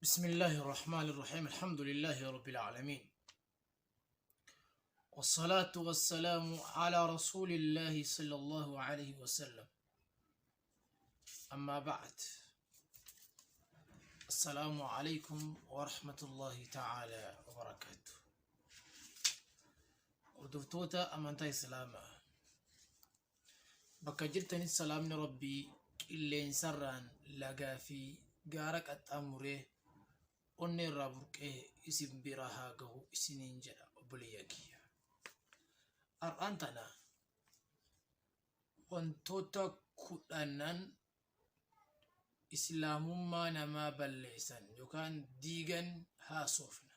بسم الله الرحمن الرحيم الحمد لله رب العالمين والصلاة والسلام على رسول الله صلى الله عليه وسلم أما بعد السلام عليكم ورحمة الله تعالى وبركاته Hordoftoota amantaa Islaamaa bakka jirtanitti salaamni Rabbii qilleensarraan lagaa fi gaara qaxxaamuree onnee irraa burqee isin bira haa gahu isiniin jedha obboleeyyan kiyya. Har'aan tana wantoota kudhanan islaamummaa namaa balleessan yookaan diigan haasofna.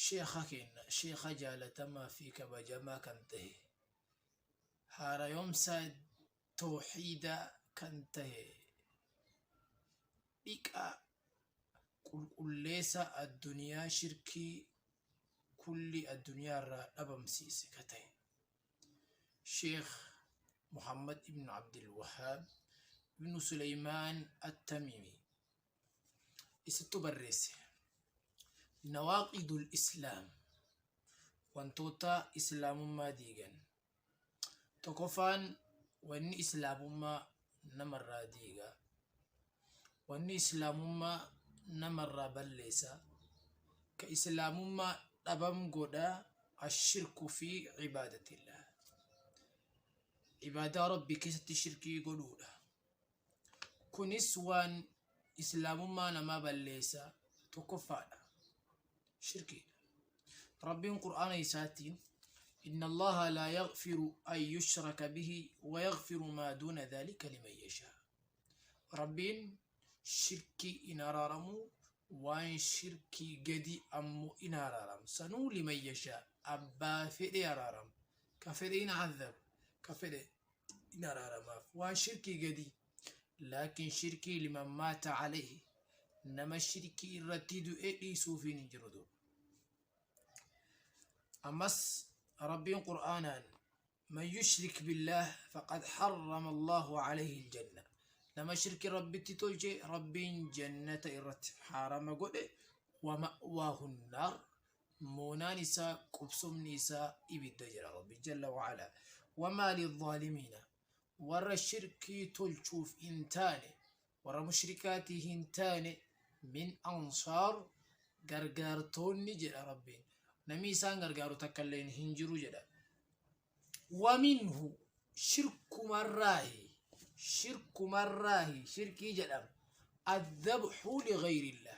Sheekha keenna sheekha jaalatamaa fi kabajamaa kan tahe haarayomsa tawxiidaa kan tahe dhiqa qulqulleessa adduniyaa shirkii kulli adduniyaa irraa dhabamsiise ka tahe Sheekh Muhammad ibn Abdul Wahhaab ibn Suleymaan At-Tamimi isattu barreesse. Nawaaqidul Islaam wantoota islaamummaa diigan. Tokkoffaan wanni islaamummaa namarraa diiga. Wanni islaamummaa namarraa balleessa. Ka islaamummaa dhabam godha ashirku fi cibaadatillah. Ibaadaa Rabbii keessatti shirkii godhuudha. Kunis waan islaamummaa namaa balleessa tokkoffaadha. Shirkiidha. Rabbiin Qur'aana isaatiin Inna Allaha laa yaghfiru an yushraka bihi wa yaghfiru maa duuna dhalika liman yashaa. Rabbiin shirkii hin araaramu waan shirkii gadi ammoo in araarama. Sanuu liman yashaa abbaa fedhe araarama. Ka fedhe in azab ka fedhe in araaramaaf waan shirkii gadi laakiin shirkii liman maata alayhi nama shirkii irratti du'e dhiisuufiin hin jiru duuba ammas rabbiin qur'aanaan man yushrik billaah faqad harrama allahu alayhi aljanna nama shirki rabbitti tolche rabbiin jannata irratti haarama godhe wa ma'waahu nnaar Moonaan isaa qubsumni isaa ibidda jedha Rabbi jalla wa'ala. Wamaa lilzaalimiina warra shirkii tolchuuf hin taane warra mushrikaatii hin taane min ansaar gargaartoonni jedha Rabbiin. Namni isaan gargaaru takka illeen hin jiru jedha. Waminhu shirkumarraahi shirkumarraahi shirkii jedhama. Addabxu ligayrillah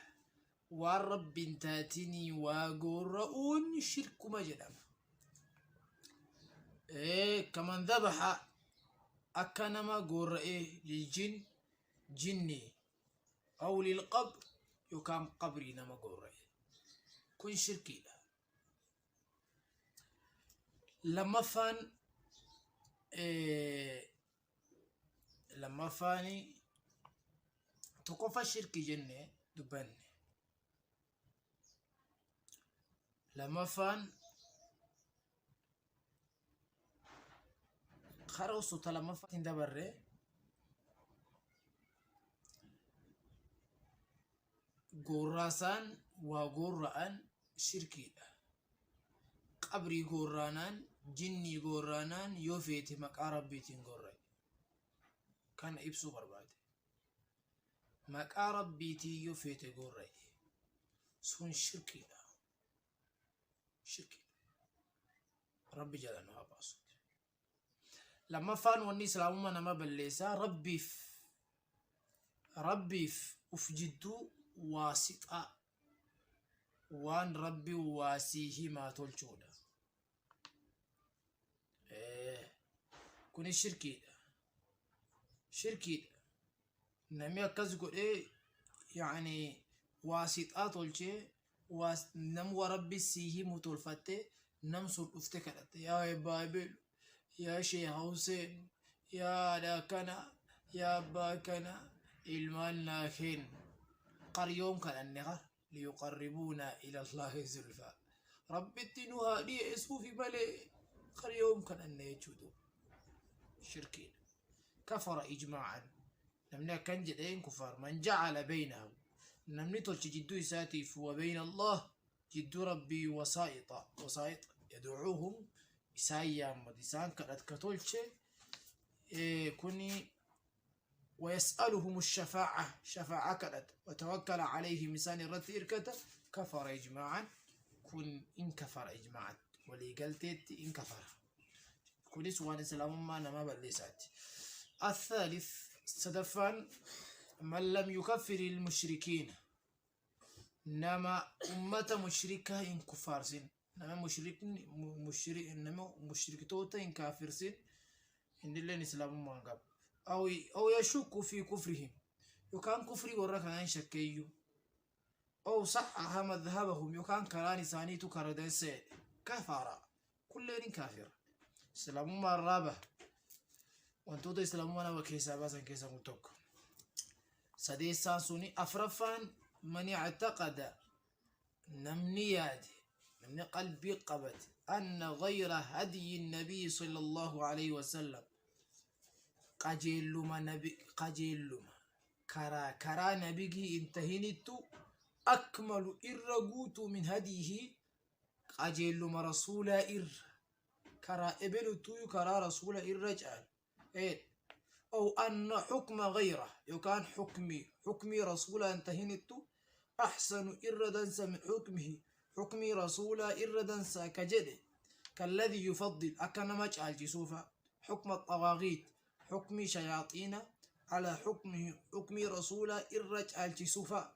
waan Rabbi hin taatinii waa goorra'uun shirkuma jedhama. Kaman dhabaha akka nama goorra'ee liljin jinnii aw lilqabr yookaan qabrii nama goorra'e. Kun shirkiidha. Lammaffaan Lammaffaan tokkoffaa shirkii jenne dubbanne. Lammaffaan karaa gosoota lammaffaatiin dabarre goorraasaan waa goorra'an shirkiidha. Qabrii goorraanaan, jinnii goorraanaan yoo feete maqaa Rabbiitiin goorra'i. Kana ibsuu barbaade. Maqaa Rabbiitiin yoo feete goorra'i. Sun shirkiidha. Shirkiidha. Rabbi jala nu haa baasu. Lammaffaan wanni islaamummaa nama balleessaa Rabbiif Rabbiif uf jidduu waasixaa waan Rabbi waa sii himaa tolchuudha. Kunis shirkiidha. Shirkiidha. Namni akkas godhee yaani waasixaa tolchee waas nam waa rabbi sii himu tolfattee nam sun dhufte kadhatte yaa ebbaa ebelu yaa sheekha Huseen yaa haadha akkana yaa abbaa akkana ilmaan naa kenn qaryoon kadhanne kar liyuqarribuunaa ila Allaahi zulfaa rabbitti nu haa dhiyeessuufi malee qaryoon kadhanne jechuudha shirkiidha kafara ijmaa'an namni akkan jedheen kufaar man jacala baynahu Namni tolche jidduu isaatiif wa bayna Allah jidduu Rabbii wasaa'ixa wasaa'ixa yad'uuhum isaan yaammatu isaan kadhat ka tolche kuni ويسألهم الشفاعة شفاعة كدت وتوكل عليهم إسان الرت إركت كفر إجماعا كن إن كفر إجماعا ولي قلتت إن كفر كل سوان سلام ما نما بلسات. الثالث صدفان من لم يكفر المشركين نما أمة مشركة إن كفار سن نما مشرك مشرك نما مشرك توتا إن كافر سن إن اللي إسلام ما قبل أو يشك في كفرهم يكان كفري ورا كان شكيو أو صحح مذهبهم يكان كراني ثاني كردنس كفر كل كافر إسلام ما الرابع وانتو إسلام ما وكيسا باسن كيسا متوك سديسان سوني أفرفان من اعتقد نمنيات من قلبي قبت أن غير هدي النبي صلى الله عليه وسلم qajeelluma nabi qajeelluma karaa karaa nabigii intahinittu akmalu irra guutuu min hadiihi qajeelluma rasuulaa irra karaa ebeluttuyu karaa rasuula irra caal أو أن حكم غيره يكان حكمي رسولا انتهنت أحسن إردنس من حكمه حكمي رسولا إردنس كجده كالذي يفضل أكنما جسوفا حكم الطواغيت حكم شياطين على حكمه حكم رسول إرج الجسوفا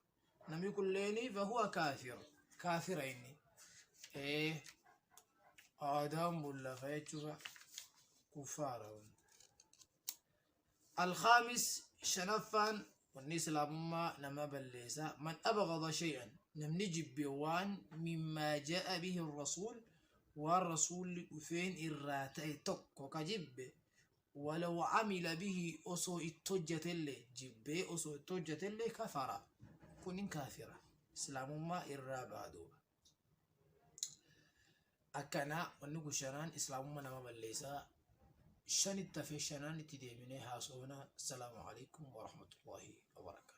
لم يكن ليني فهو كافر كافر إني إيه آدم ولا فيتشوفا كفار. الخامس شنفا والنيس لابما نما بليسا من أبغض شيئا نم نجب بوان مما جاء به الرسول والرسول فين إراتي تك وكجب ولو عمل به أصو التجة اللي جبه أصو التجة اللي كفر كن كافرة إسلام ما إرابة دوبا أكنا ونقول شنان إسلام ما نما بليسا شن التفي شنان تديمني هاسونا. السلام عليكم ورحمة الله وبركاته.